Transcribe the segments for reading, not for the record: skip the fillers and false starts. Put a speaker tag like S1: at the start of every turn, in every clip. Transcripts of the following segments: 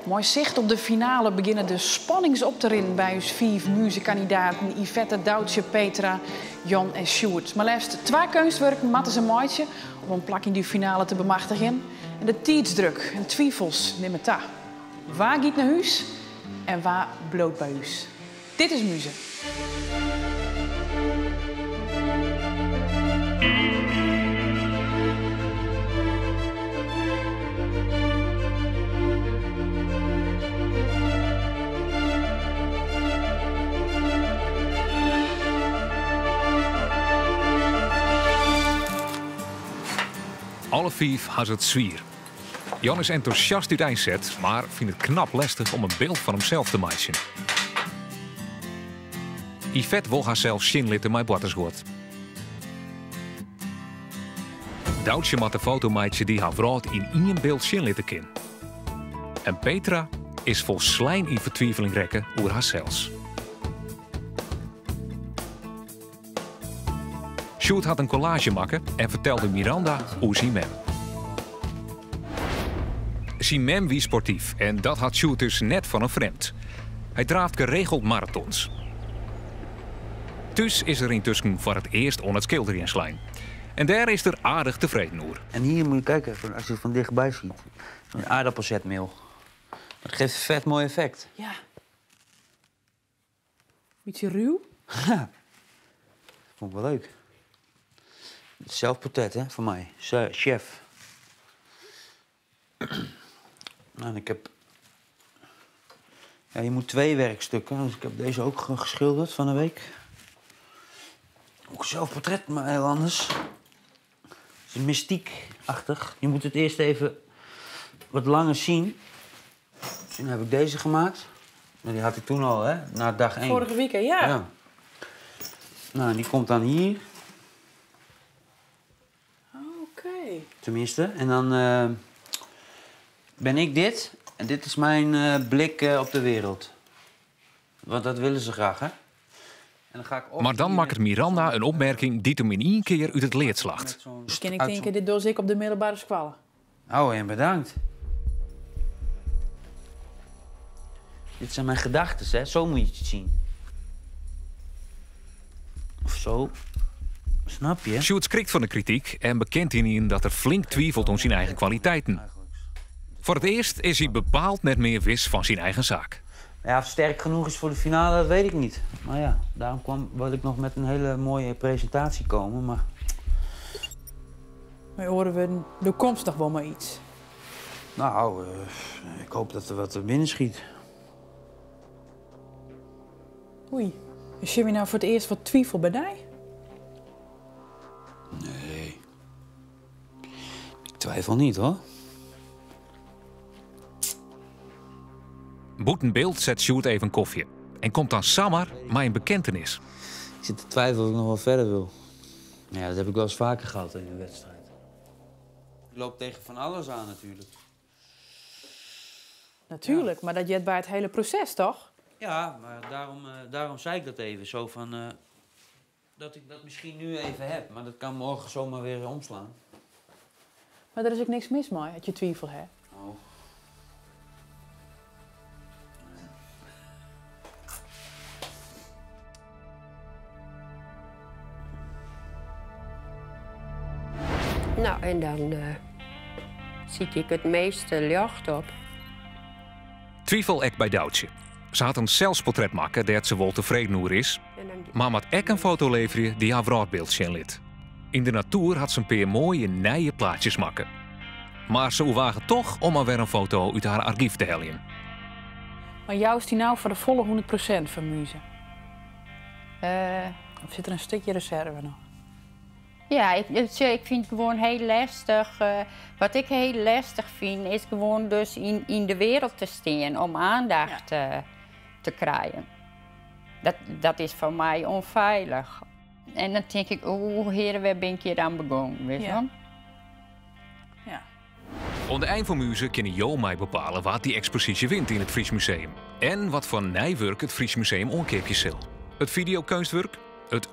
S1: Mei sicht op de finale begjinne de spannings op te rinnen by ús fiif muzekandidaten Yvette, Doutsje, Petra, Jan en Sjoerd. Mar leafst twa keunstwurken moatte se meitsje om in plak yn dy finale te bemachtigjen. En de tiidsdruk en twifels nimme ta. Wa giet nei hús en wa bliuwt by ús? Dit is Muze.
S2: Alle fiif ha se it swier. Jan is entûsjast úteinset, mar fynt it knap lestich om in byld fan himsels te meitsjen. Yvette wol harsels sjen litte mei boartersguod. Doutsje moat de foto meitsje dy't har wrâld yn ien byld sjen litte kin. En Petra is folslein yn fertwiveling rekke oer harsels. Sjoerd hat in kollaazje makke en fertelde Miranda oer syn mem. Syn mem wie sportyf en dat hat Sjoerd dus net fan in frjemd. Hy draaft geregeld maratons. Thús is er yntusken foar it earst oan it skilderjen slein. En dêr is er aardich tefreden oer.
S3: En hier moet je kijken, als je het van dichtbij ziet. Een aardappelzetmeel. Dat geeft een vet mooi effect.
S1: Ja. Bytsje ruw.
S3: Ja. Vond ik wel leuk. Zelfportret, hè, voor mij. Chef. Nou, en ik heb... Ja, je moet twee werkstukken. Dus ik heb deze ook geschilderd van de week. Ook zelfportret, maar heel anders. Het is mystiek-achtig. Je moet het eerst even wat langer zien. Toen heb ik deze gemaakt. Maar die had ik toen al, hè? Na dag 1.
S1: Vorige week, hè? Ja.
S3: Ja. Nou, die komt dan hier.
S1: Oké.
S3: Tenminste. En dan ben ik dit. En dit is mijn blik op de wereld. Want dat willen ze graag, hè? En dan ga ik op
S2: Maar dan
S3: hier
S2: makket Miranda in opmerking dy't him yn ien kear út it lead slacht.
S3: Met zo'n
S1: Kin ik tinke, dit doch ik op de middelbere skoalle.
S3: Oh, en bedankt. Dit zijn mijn gedachten, hè? Zo moet je het zien. Of zo. Snap je?
S2: Sjoerd skrikt fan de krityk en bekent ynienen dat er flink twivelt om syn eigen kwaliteiten. Foar it earst is hy bepaald net mear wis fan syn eigen saak.
S3: Ja, of sterk genoeg is voor de finale, dat weet ik niet. Maar ja, daarom wil ik nog met een hele mooie presentatie komen. Maar...
S1: Mei oare wurden, der komt noch wol mei iets.
S3: Nou, ik hoop dat der wat binnen schiet.
S1: Oei, sjogge wy no foar it earst wat twivel by dy?
S3: Nee. Ik twijfel niet, hoor.
S2: Bûten byld set Sjoerd even kofje en komt dan samar mei in bekentenis.
S3: Ik zit te twijfelen of ik nog wel verder wil. Ja, dat heb ik wel eens vaker gehad in een wedstrijd. Ik loop tegen van alles aan natuurlijk.
S1: Natuurlijk, maar dat heart by it hiele proses, toch?
S3: Ja, maar daarom zei ik dat even. Zo van, dat ik dat misschien nu even heb, maar dat kan morgen zomaar weer omslaan.
S1: Maar der is ek niks mis mei, dat je twivel hebt.
S3: Oh.
S4: Nou, en dan zie ik it measte ljocht op.
S2: Twivel ek by Doutsje. Se hat in selsportret makke dêr't se wol tefreden oer is,
S4: En dan
S2: mar moat ek in foto leverje dy't har wrâldbyld sjen lit. Yn de natoer hat se in pear moaie nije plaatsjes makke. Mar se oerwaget toch om mar wer in foto út har argyf te heljen.
S1: Mar joust dy no foar de folle 100% foar Muze? Of sit der in stikje reserve noch?
S4: Ja, ik fyn it gewoan hiel lestich. Wat ik hiel lestich fyn is gewoan dus yn de wereld te stean om oandacht te krijen. Dat is foar my ûnfeilich. En dan tink ik, oeh, heare, wêr bin ik hjir oan begûn, witst wol?
S2: Oan de ein fan Muze kinne jo mei bepale wa't dy eksposysje wint yn it Fries Museum en wat foar nij wurk it Fries Museum oankeapje sil. It fideokeunstwurk, it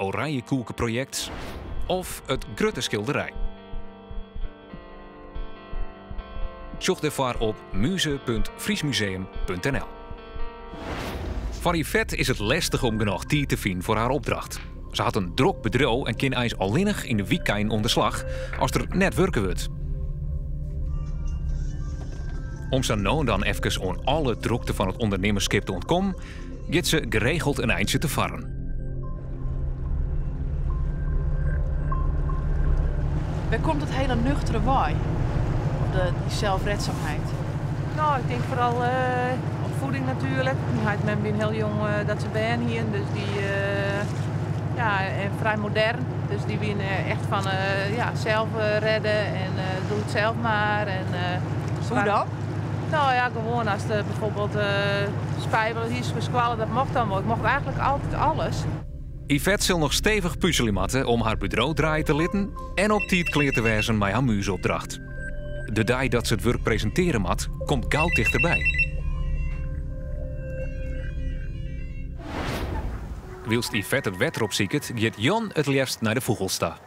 S2: Sjoch dêrfoar op muze.friesmuseum.nl. Foar Yvette is it lestich om genôch tiid te finen foar har opdracht. Se hat in drok bedriuw en kin eins allinnich yn de wykeinen oan de slach as der net wurke wurdt. Om sa no en dan efkes oan alle drokte fan it ûndernimmerskip te ûntkommen, giet se geregeld in eintsje te farren.
S1: Wêr komt it hiele nuchtere wei? Of de, dy zelfredzaamheid?
S5: No, ik tink foaral opfieding natuerlik. Myn heit en mem wiene hiel jong dat se bern hiene, dus dy ja, en frij modern. Dus dy wiene echt fan ja, sels rêde en doe it sels mar. En,
S1: Hoe dan?
S5: No ja, gewoan ast bijvoorbeeld spijbele hiest foar skoalle, dat mocht dan wol. Ik mocht eigentlik altyd alles.
S2: Yvette sil noch stevich puzelje moatte om har bedriuw draaie te litten en op tiid klear te wêzen mei har muzeopdracht. De dei dat se it wurk presintearje moat, komt gau tichterby. Wylst Yvette it wetter opsiket, giet Jan it leafst nei de fûgels ta.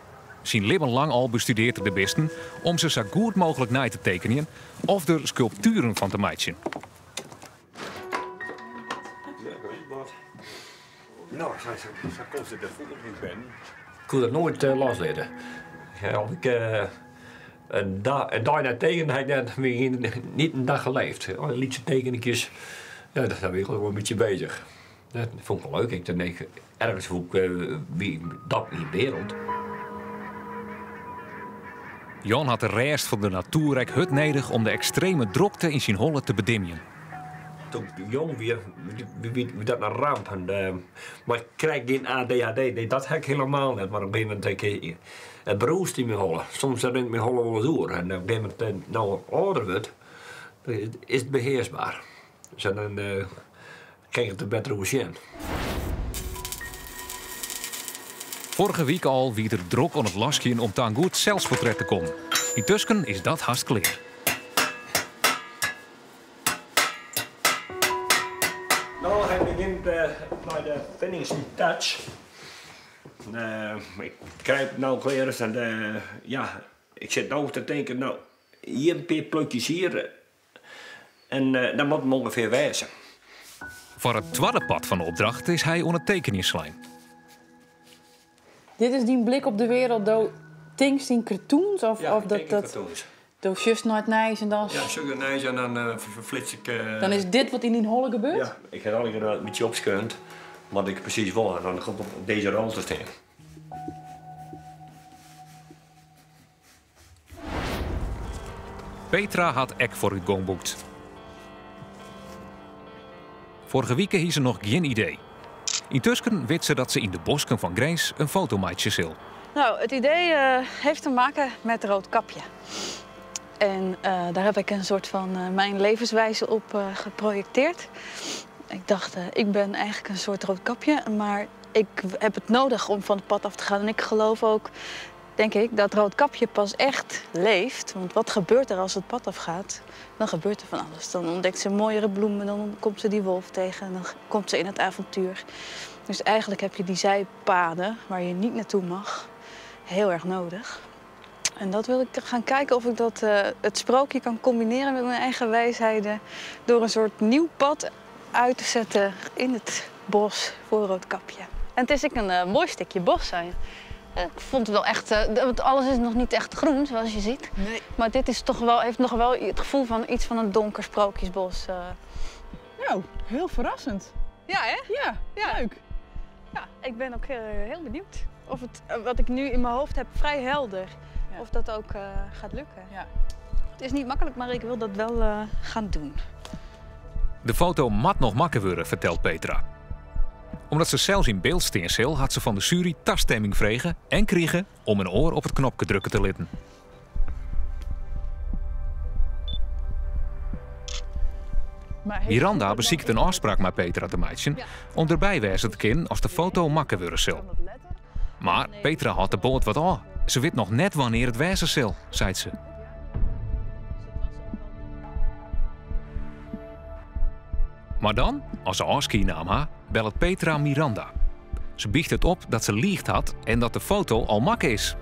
S2: Syn libben lang al bestudearret er de bisten om se sa goed mooglik nei te tekenjen of der skulptueren fan te meitsjen.
S6: No, sa komt de fûgels yn binnen. Ik koe dat noait loslitte. As ik in dei net tekene, ha ik net, niet in dag geleefd. Al die lytse tekeningetjes, ja, daar wie ik wol in bytsje beuzich. Dat fûn ik wol leuk. Ik tink, ergens fûn ik wie dat myn wereld.
S2: Jan hat de rêst fan de natoer ek hurd nedich om de ekstreme drokte yn syn holle te bedimjen.
S6: Toen ik jong wie, wie dat in ramp. En, mar ik krij gjin ADHD. Nee, dat ha ik hielendal net. Mar op in gegeven momint, ik, it brûst yn myn holle. Soms rint myn holle wolris oer. En op in gegeven momint, no âlder wurdt, is it behearsber. Dus dan kin ik it der better oer sjen.
S2: Foarige wike al wie er drok oan it laskjen om ta in goed selsportret te kommen. Yntusken is dat hast klear.
S6: No, hy begjint mei de finishing touch. Ik krij it no klear en ja, ik sit no te tinken, no, hjir in pear plukjes hier en dat moat him ûngefear wêze.
S2: Foar it twadde part fan de opdracht is hy oan it tekenjen slein.
S1: Dit is dyn blik op de wereld, do tinkst yn cartoons? Of,
S6: Ja,
S1: of
S6: ik
S1: dat,
S6: tink yn
S1: dat,
S6: cartoons.
S1: do sjochst nei it nijs en dan...
S6: Ja, sjoch ik it nijs en dan ferflits ik...
S1: Dan is dit wat yn dyn holle gebeurt?
S6: Ja, ik ha allegear in bytsje opskreaun wat ik presys wol en dan komt op dizze rol te stean.
S2: Petra hat ek foarútgong boekt. Foarige wike hie se noch gjin idee. Yntusken wit se dat se yn de bosken fan Grins in foto meitsje sil.
S7: Nou, het idee uh, heeft te maken met Roodkapje. En uh, daar heb ik een soort van uh, mijn levenswijze op uh, geprojecteerd. Ik dacht, ik ben eigenlijk een soort roodkapje, maar ik heb het nodig om van het pad af te gaan. En ik geloof ook, denk ik, dat Roodkapje pas echt leeft. Want wat gebeurt er als het pad afgaat? Dan gebeurt er van alles. Dan ontdekt ze mooiere bloemen, dan komt ze die wolf tegen en dan komt ze in het avontuur. Dus eigenlijk heb je die zijpaden waar je niet naartoe mag, heel erg nodig. En dat wil ik gaan kijken of ik dat, het sprookje kan combineren met mijn eigen wijsheden. Door een soort nieuw pad uit te zetten in het bos voor Roodkapje. En het is ook een mooi stukje bos zijn. Ik vond het wel echt, want alles is nog niet echt groen, zoals je ziet.
S1: Nee.
S7: Maar dit is toch wel, heeft nog wel het gevoel van iets van een donker sprookjesbos.
S1: Nou, heel verrassend.
S7: Ja, hè?
S1: Ja,
S7: Ja.
S1: leuk.
S7: Ja, ik ben ook heel benieuwd of het, wat ik nu in mijn hoofd heb, vrij helder.
S1: Ja.
S7: Of dat ook gaat lukken.
S1: Ja.
S7: Het is niet makkelijk, maar ik wil dat wel gaan doen.
S2: De foto moat noch makke wurde, fertelt Petra. Omdat se sels yn byld stean sil, hat se fan de sjuery tastimming frege en krige om in oar op it knopke drukke te litten.
S1: Maar heeft
S2: Miranda
S1: dat
S2: besiket
S1: dan
S2: in ôfspraak mei Petra te meitsjen
S7: Ja.
S2: om derby wêze te kinnen as de foto makke wurde sil.
S1: Kan dat letter?
S2: Mar Petra hâldt de boat wat ôf. Se wit noch net wannear it wêze sil, seit se. Mar dan, as se ôfskie naam ha, bellet Petra Miranda. Se bychtet op dat se liigd hat en dat de foto al makke is.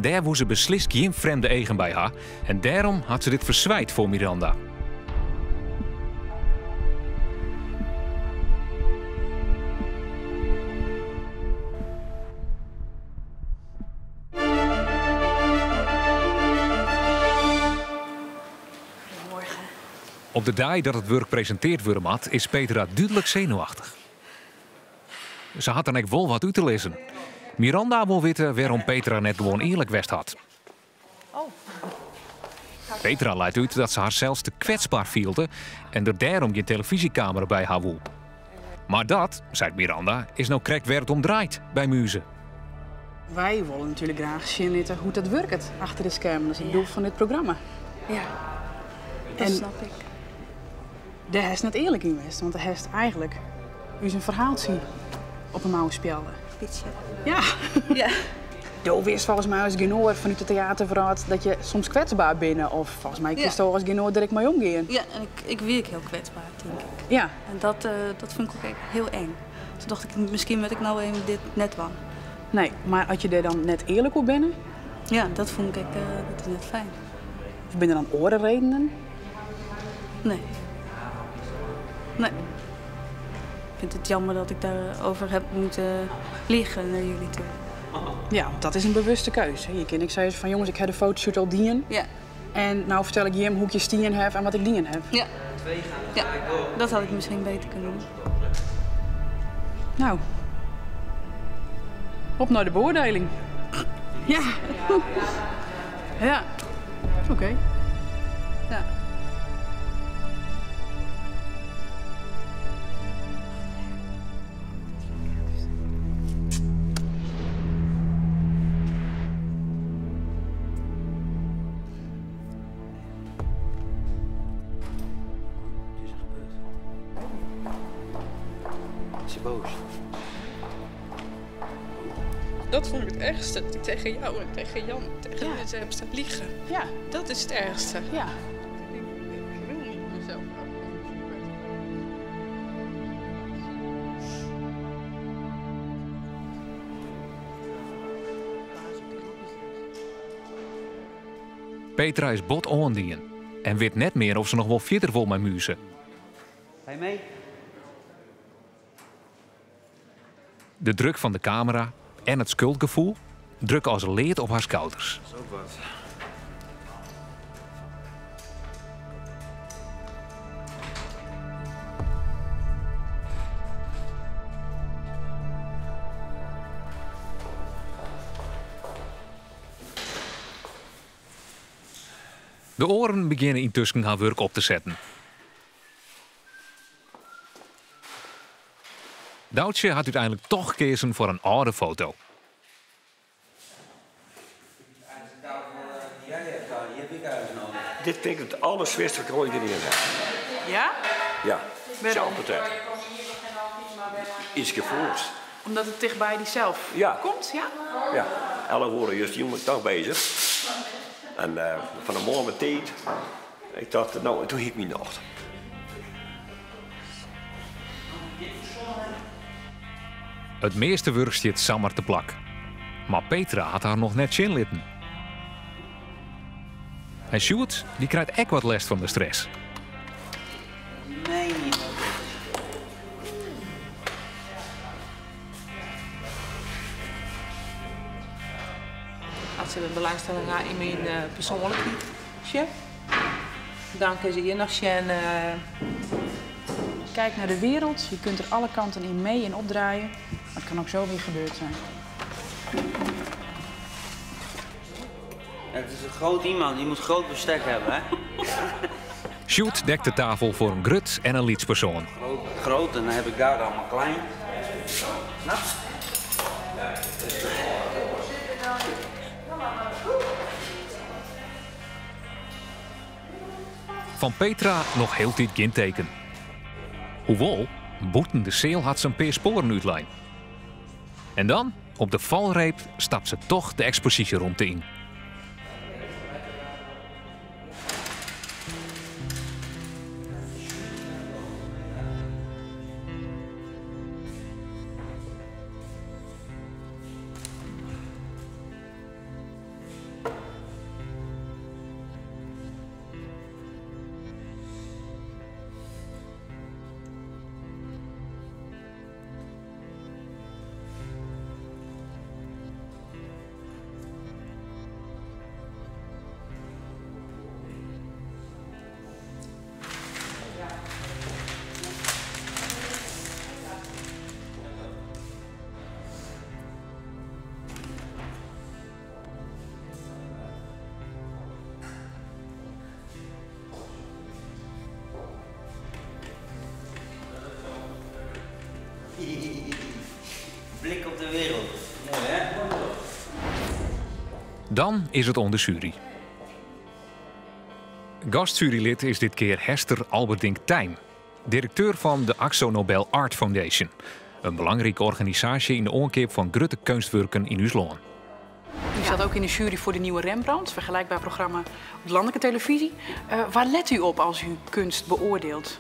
S2: Dêr woe se beslist gjin frjemde eagen by ha en dêrom hat se dit ferswijd foar Miranda. Op de dei dat it wurk presinteard wurde moat, is Petra dúdlik senuwachtich. Se hat dan ek wol wat út te lizzen. Miranda wol witte wêrom Petra net gewoan earlik west hat. Petra leit út dat se harsels te kwetsber fielde en der dêrom gjin telefyzjekamera by ha woe. Mar dat, seit Miranda, is no krekt wêr't it om draait by Muze.
S1: Wy wolle natuerlik graach sjen litte hoe't dat wurket achter de skermen. Dat is it doel fan dit programma.
S7: Ja, dat snap ik.
S1: Dêr hast net earlik yn west, want dêr hast eigentlik ús in ferhaaltsje op 'e mouw spjelde.
S7: Bytsje.
S1: Ja.
S7: Ja.
S1: Do witst folgens my as gjin oar fanút de teaterwrâld dat je soms kwetsber binne of folgens my kinst do as gjin oar der ek mei omgean.
S7: Ja, en ik wie ek hiel kwetsber, tink ik.
S1: Ja.
S7: En dat fûn ik ek hiel eng. Toen dacht ik, miskien moat ik no even dit net dwaan.
S1: Nee, mar as je dêr dan net earlik oer binne?
S7: Ja, dat fûn ik ek, dat is net fijn.
S1: Of binne der dan oare redenen?
S7: Nee. Nee. Ik vind het jammer dat ik daarover heb moeten liegen naar jullie toe.
S1: Ja, want dat is in bewuste keuze. Je kin ek sizze fan jonges, ik ha de fotoshoot al dien.
S7: Ja.
S1: En no fertel ik jim hoe't ik hjir stien ha en wat ik dien ha.
S7: Ja. Ja, dat had ik misschien beter kunnen doen.
S1: Nou, op nei de beoardieling. Ja. Ja. Oké.
S7: Ja.
S3: Is ze boos?
S8: Dat vond ik het ergste. Dat ik tegen jou en tegen Jan en tegen de mensen heb staan liegen.
S1: Ja.
S8: Dat is het ergste.
S1: Ja.
S8: Ik wil niet mezelf
S2: Petra is bot oandien en wit net mear oft se noch wol fierder wol mei Muze.
S3: Ga je mee?
S2: De druk fan de kamera en it skuldgefoel drukke as lead op har skouders.
S3: Dat is ook wat.
S2: De oaren begjinne yntusken har wurk op te setten. Doutsje hat úteinlik toch keazen foar in âlde foto.
S6: Dit fyn ik it alderswierste wat ik oait dien ha.
S1: Ja?
S6: Ja,
S1: Wêrom?
S6: zelfportret. Iets gefoels.
S1: Omdat it tichtby dysels
S6: Ja.
S1: komt? Ja?
S6: Ja, 11 oere justerjûn bin ik toch bezich. En fan de moarn betiid, ik tocht, no, doe hie ik myn nocht.
S2: It measte wurk stiet samar te plak. Mar Petra hat har noch net sjen litten. En Sjoerd, dy krijt ek wat lêst fan de stress.
S3: Nee.
S5: As se belangstelling ha yn myn persoanlikheid, sjen, dan kinne se hjir noch sjen.
S1: Kijk naar de wereld, je kunt er alle kanten in mee en opdraaien, maar het kan ook zo weer gebeurd zijn.
S3: Ja, het is een groot iemand, die moet groot bestek hebben, hè?
S2: Sjoerd dekt de tafel foar in grut en in lyts persoan.
S3: Groot, groot en dan heb ik daar allemaal klein. Snap?
S2: Fan Petra noch hieltyd gjin teken. Hoewol, bûten de seal hat se in pear spoaren útlein. En dan, op de falreep, stapt se toch de eksposysjeromte yn. Dan is it oan de sjuery. Gastjuerylid is dit kear Hester Alberdingk-Thijm, direkteur fan de Akzo Nobel Art Foundation, in belangrike organisaasje yn de oankeap fan grutte keunstwurken yn ús lân.
S1: U zat ook in de jury voor de Nieuwe Rembrandt, vergelijkbaar programma op de landelijke televisie. Waar let u op als u kunst beoordeelt?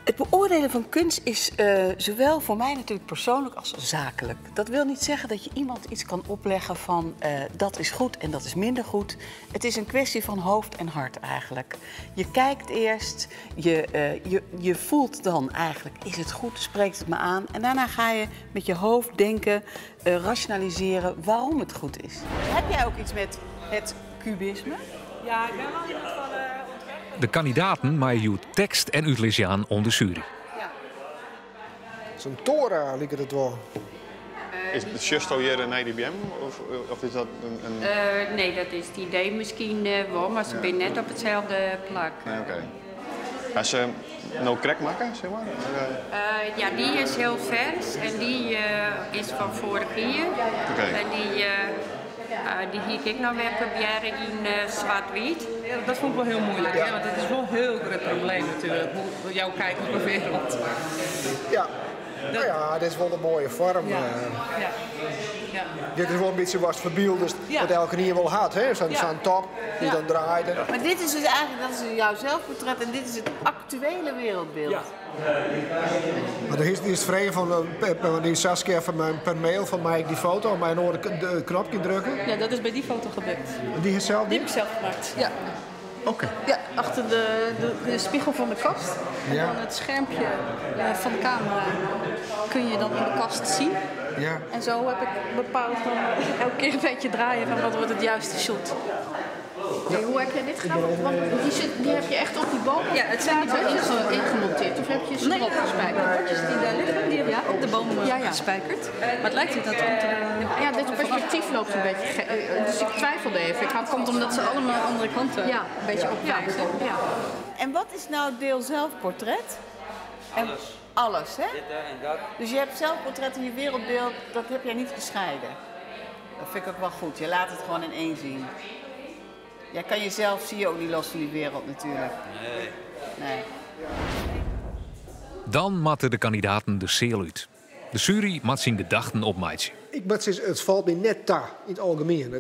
S9: Het beoordelen van kunst is zowel voor mij natuurlijk persoonlijk als zakelijk. Dat wil niet zeggen dat je iemand iets kan opleggen van dat is goed en dat is minder goed. Het is een kwestie van hoofd en hart eigenlijk. Je kijkt eerst, je voelt dan eigenlijk, is het goed, spreekt het me aan. En daarna ga je met je hoofd denken, rationaliseren waarom het goed is. Heb jij ook iets met het kubisme?
S5: Ja, ik ben wel iemand van ontwerpen.
S2: De kandidaten meie hjoed tekst en útlis jaan oan de sjuery.
S5: Ja.
S10: Zo'n toren liep het wel.
S11: Is het juist al hier een IDBM of is dat een
S4: Nee, dat is het idee misschien wel, maar ze zijn net op hetzelfde plak.
S11: Nee, oké. Als ze nou krek maken, zeg maar?
S4: Ja, die is heel vers en die is van vorig jaar. En die hier ik nou weer proberen in zwart-wit.
S5: Ja, dat vond ik wel heel moeilijk, hè? Want het is wel een heel groot probleem natuurlijk, hoe jouw kijk op de wereld.
S10: Ja. Nou ja, dit is wel een mooie vorm.
S5: Ja.
S10: Dit is wel een beetje wat verbeelders wat elke hier wel had, hè? Zo'n top die dan draait.
S9: Maar dit is dus eigenlijk, dat is jouw zelfportret en dit is het actuele wereldbeeld.
S10: Ja. Maar er is het vrij van die Saskia van mijn, per mail van mij die foto, mijn oren de knopje drukken.
S8: Ja, dat is bij die foto gebeurd.
S10: Die is zelf
S8: Die heb ik zelf gemaakt, ja.
S10: Oké.
S8: Ja, achter de spiegel van de kast. En dan het schermpje van de camera kun je dan in de kast zien. En zo heb ik bepaald dan elke keer een beetje draaien van wat wordt het juiste shot.
S10: Ja.
S12: Hey, hoe heb jij dit gedaan? Want die heb je echt op die boom?
S8: Ja, het zijn die
S12: bordjes
S8: bordjes
S12: ingemonteerd. Of heb je ze
S8: Nee,
S12: erop gespijkerd?
S8: De bordjes die daar liggen, die heb ik op de boom gespijkerd. Maar het lijkt dat komt er
S12: Ja, dit perspectief loopt een beetje dus ik twijfelde even. Ik had
S8: komt omdat ze allemaal andere kanten een beetje opwijzen.
S9: En wat is nou deel zelfportret? En
S3: Alles.
S9: alles, hè?
S3: Dit en dat.
S9: Dus je hebt zelfportret en je wereldbeeld, dat heb jij niet gescheiden. Dat vind ik ook wel goed. Je laat het gewoon in één zien. Jij kan jezelf, zie je ook niet los van die wereld natuurlijk.
S3: Nee.
S9: Nee.
S2: Dan matten de kandidaten de cel uit. De jury mat zijn gedachten opmaatje.
S10: Ik moet zeggen, het valt me net daar in het algemeen.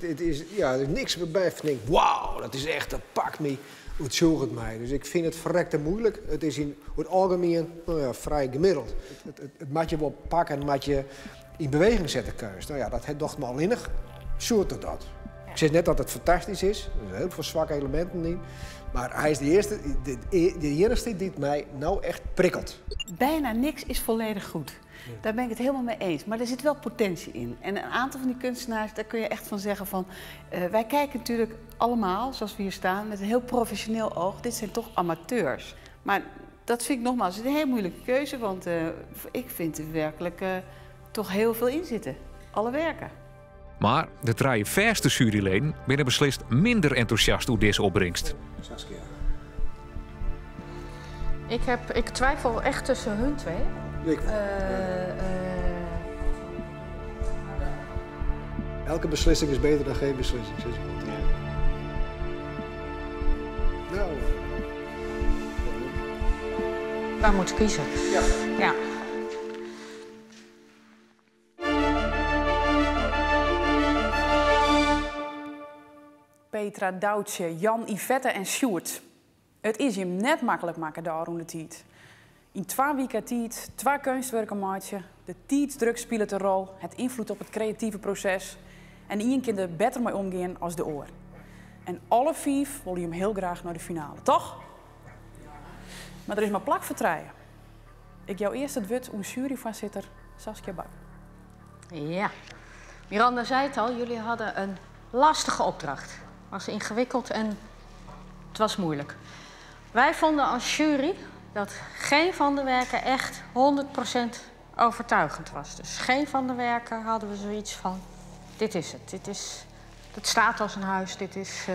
S10: Er is niks waarbij ik denk, wauw, dat is echt, dat pakt me. Het zorgt mij. Dus ik vind het verrekte moeilijk. Het is in het algemeen, vrij gemiddeld. Het moet je wel pakken en moet je in beweging zetten, keus. Dat het dacht me al innig. Soort het dat. Ik zeg net dat het fantastisch is. Er zijn heel veel zwakke elementen in. Maar hij is de eerste die het mij nou echt prikkelt.
S9: Bijna niks is volledig goed. Daar ben ik het helemaal mee eens. Maar er zit wel potentie in. En een aantal van die kunstenaars, daar kun je echt van zeggen van... wij kijken natuurlijk allemaal, zoals we hier staan, met een heel professioneel oog. Dit zijn toch amateurs. Maar dat vind ik nogmaals een heel moeilijke keuze. Want ik vind er werkelijk toch heel veel in zitten. Alle werken.
S2: Maar de trije verste juryleden binnen beslist minder enthousiast hoe deze opbrengst.
S10: Saskia.
S12: Ik twijfel echt tussen hun twee.
S10: Ik. Elke beslissing is beter dan geen beslissing, zeg maar. Nou.
S12: Waar moet ik kiezen?
S10: Ja.
S12: Ja.
S1: Petra, Doutsje, Jan, Yvette en Sjoerd. Het is hem net makkelijk maken daar om de tijd. In 2 weken tijd, 2 kunstwerken maatje, de tijdsdruk speelt een rol, het invloed op het creatieve proces en één kind er beter mee omgaan als de oor. En alle 5 willen hem heel graag naar de finale, toch? Maar er is maar plak voor treien. Ik jou eerst het woord om juryvoorzitter Saskia Bak.
S12: Ja, Miranda zei het al, jullie hadden een lastige opdracht. Het was ingewikkeld en het was moeilijk. Wij vonden als jury dat geen van de werken echt 100% overtuigend was. Dus geen van de werken hadden we zoiets van, dit is het, het staat als een huis, dit is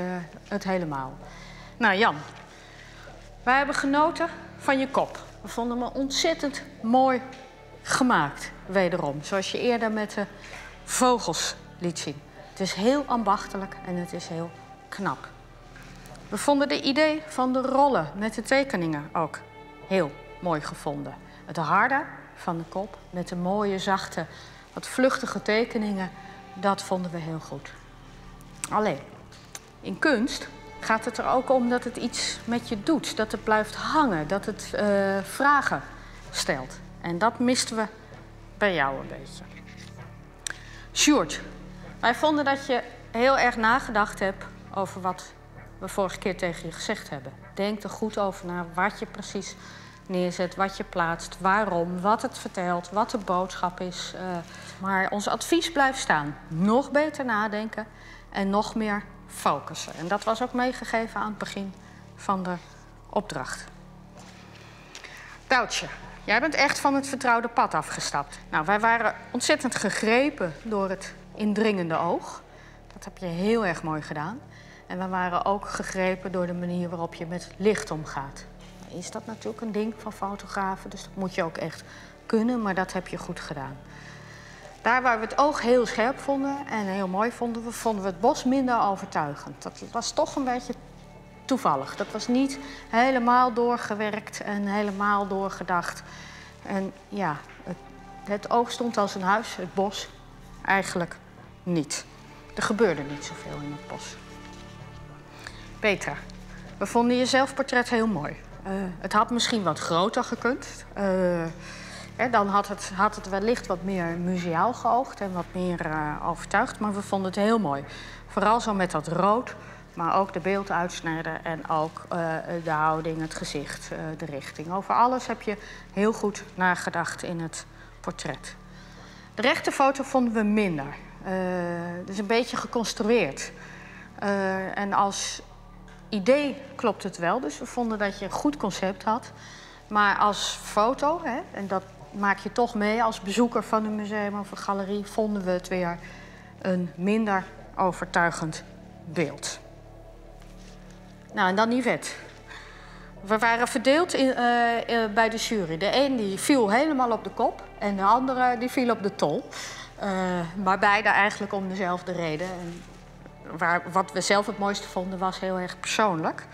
S12: het helemaal. Jan, wij hebben genoten van je kop. We vonden hem ontzettend mooi gemaakt, wederom. Zoals je eerder met de vogels liet zien. Het is heel ambachtelijk en het is heel knap. We vonden de idee van de rollen met de tekeningen ook heel mooi gevonden. Het harde van de kop met de mooie, zachte, wat vluchtige tekeningen, dat vonden we heel goed. Alleen, in kunst gaat het er ook om dat het iets met je doet, dat het blijft hangen, dat het vragen stelt. En dat misten we bij jou een beetje. Sjoerd, wij vonden dat je heel erg nagedacht hebt over wat we vorige keer tegen je gezegd hebben. Denk er goed over na wat je precies neerzet, wat je plaatst, waarom, wat het vertelt, wat de boodschap is. Maar ons advies blijft staan. Nog beter nadenken en nog meer focussen. En dat was ook meegegeven aan het begin van de opdracht. Doutsje, jij bent echt van het vertrouwde pad afgestapt. Nou, wij waren ontzettend gegrepen door het indringende oog. Dat heb je heel erg mooi gedaan. En we waren ook gegrepen door de manier waarop je met licht omgaat. Is dat natuurlijk een ding van fotografen, dus dat moet je ook echt kunnen, maar dat heb je goed gedaan. Daar waar we het oog heel scherp vonden en heel mooi vonden, vonden we het bos minder overtuigend. Dat was toch een beetje toevallig. Dat was niet helemaal doorgewerkt en helemaal doorgedacht. En ja, het oog stond als een huis, het bos eigenlijk niet. Er gebeurde niet zoveel in het bos. Petra, we vonden je zelfportret heel mooi. Het had misschien wat groter gekund. Dan had het wellicht wat meer museaal geoogd en wat meer overtuigd. Maar we vonden het heel mooi. Vooral zo met dat rood, maar ook de beelduitsnijden en ook de houding, het gezicht, de richting. Over alles heb je heel goed nagedacht in het portret. De rechterfoto vonden we minder. Dus een beetje geconstrueerd. En als idee klopt het wel, dus we vonden dat je een goed concept had. Maar als foto, hè, en dat maak je toch mee als bezoeker van een museum of een galerie, vonden we het weer een minder overtuigend beeld. Nou, en dan Yvette. We waren verdeeld bij de jury. De een die viel helemaal op de kop en de andere die viel op de tol. Maar beide eigenlijk om dezelfde reden. En wat we zelf het mooiste vonden was heel erg persoonlijk.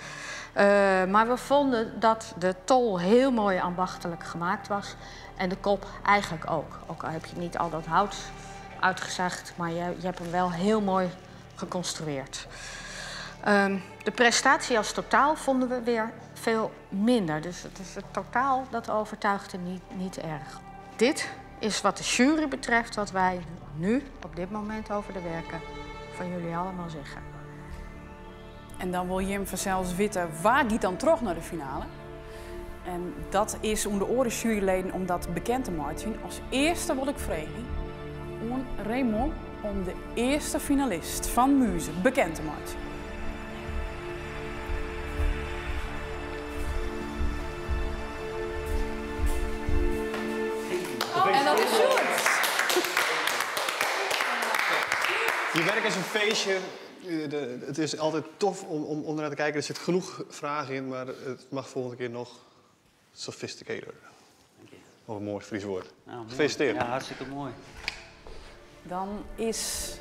S12: Maar we vonden dat de tol heel mooi ambachtelijk gemaakt was. En de kop eigenlijk ook. Ook al heb je niet al dat hout uitgezaagd, maar je hebt hem wel heel mooi geconstrueerd. De prestatie als totaal vonden we weer veel minder. Dus het is het totaal dat overtuigde niet erg. Dit is wat de jury betreft wat wij nu op dit moment over de werken van jullie allemaal zeggen.
S1: En dan wil Jim vanzelfs weten waar gaat dan terug naar de finale. En dat is om de oren juryleden om dat bekend te maken. Als eerste wil ik vragen aan Raymond om de eerste finalist van Muze bekend te maken. En dat is Sjoerd.
S11: Je werk is een feestje. Het is altijd tof om ernaar te kijken. Er zit genoeg vragen in, maar het mag volgende keer nog sophisticated. Of een mooi Fries woord.
S3: Nou,
S11: gefeliciteerd.
S3: Ja, hartstikke mooi.
S1: Dan is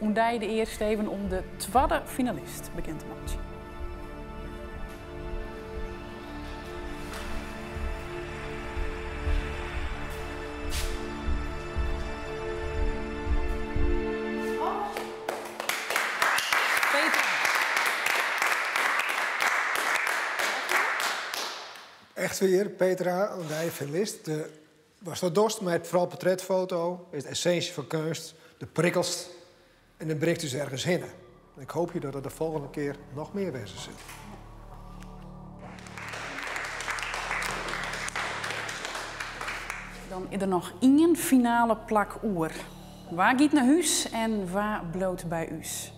S1: Oendij de eerste even om de tweede finalist bekend te maken.
S10: Echt weer, Petra, want finalist. De, was dat dorst, maar het vooral portretfoto is de essentie van kunst, de prikkels en de bericht dus ergens heen. Ik hoop je dat er de volgende keer nog meer wezen zit.
S1: Dan is er nog één finale plak oer. Waar gaat naar huis en waar bloot bij us?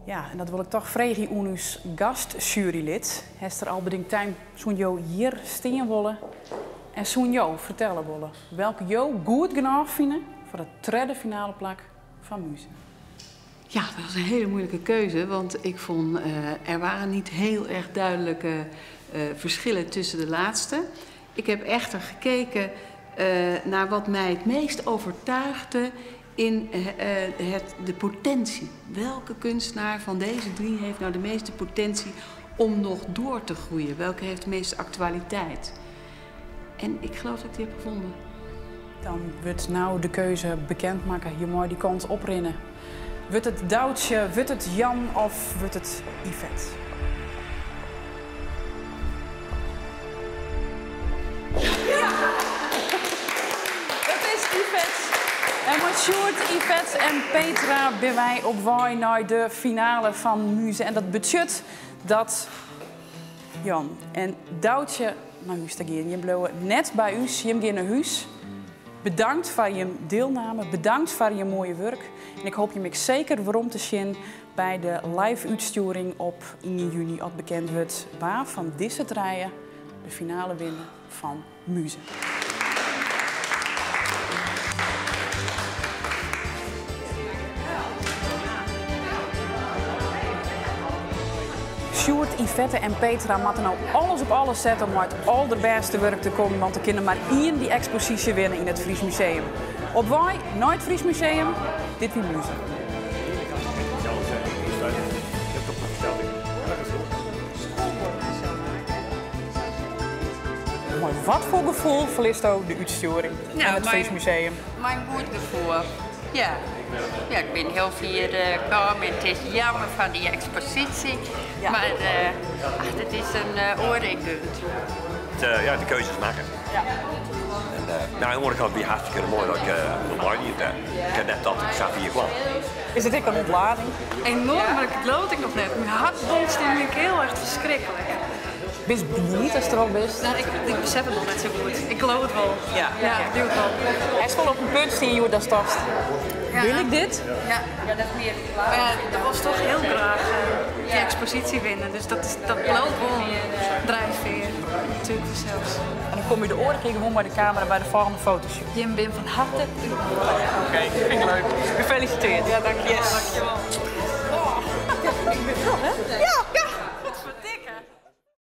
S1: Ja, en dat wil ik toch vragen aan uw gastjurylid. Hester Alberdingk Thijm, zo'n jo hier steen willen en zo'n jo vertellen willen. Welke jo goed genoeg vinden voor de tweede finale plak van Muze?
S9: Ja, dat was een hele moeilijke keuze, want ik vond er waren niet heel erg duidelijke verschillen tussen de laatste. Ik heb echter gekeken naar wat mij het meest overtuigde In de potentie. Welke kunstenaar van deze drie heeft nou de meeste potentie om nog door te groeien? Welke heeft de meeste actualiteit? En ik geloof dat ik die heb gevonden.
S1: Dan wordt nou de keuze bekendmaken. Je moet die kant oprennen. Wordt het Doutsje, wordt het Jan of wordt het Yvette? Ja! Het is Yvette. En met Sjoerd, Yvette en Petra ben wij op waai naar de finale van Muze. En dat budget dat Jan en Doutsje naar huis te gaan. Je blijven net bij u, je gaat naar huis. Bedankt voor je deelname, bedankt voor je mooie werk. En ik hoop je me zeker waarom te zien bij de live uitsturing op 1 juni, als bekend wordt waar van deze draaien de finale winnen van Muze. Sjoerd, Yvette en Petra moeten nou alles op alles zetten om uit allerbeste werk te komen, want er kunnen maar één die expositie winnen in het Fries Museum. Op waai, nooit Fries Museum, dit wie Muze. Maar wat voor gevoel verliest ook de uitsturing in het Fries Museum?
S4: Mijn goed gevoel, ja. Ja, ik ben heel fier gekomen. Het is jammer van die expositie, maar ach, het is een oordeelpunt.
S6: Ja, de keuzes maken. Ja. En, nou, aan de andere kant ben je hartstikke mooi dat ik nog niet ik heb net dat ik zag hier kwam.
S1: Is het ook een ontlading?
S8: Enorm, maar ik geloof ik nog net. Mijn hart bonst in mijn keel, echt verschrikkelijk.
S1: Ben je benieuwd als het er al best?
S8: Nou, ik besef het nog net zo goed. Ik geloof het wel.
S1: Ja.
S8: Ja, ik doe het wel.
S1: Hij is wel op een punt die je dat stast.
S8: Ja.
S1: Wil ik dit?
S8: Ja.
S4: Ja, dat meer.
S8: Maar ja, dat was toch heel graag die expositie winnen. Dus dat loopt wel een drijfveer. Natuurlijk zelfs.
S1: En dan kom je de oren keer gewoon bij de camera bij de volgende fotoshoot.
S8: Jim ben van harte.
S1: Oké, vind ik leuk. Gefeliciteerd.
S8: Ja, dankjewel.
S1: Yes.
S8: Dankjewel.
S1: Oh. Ik ben trots, hè?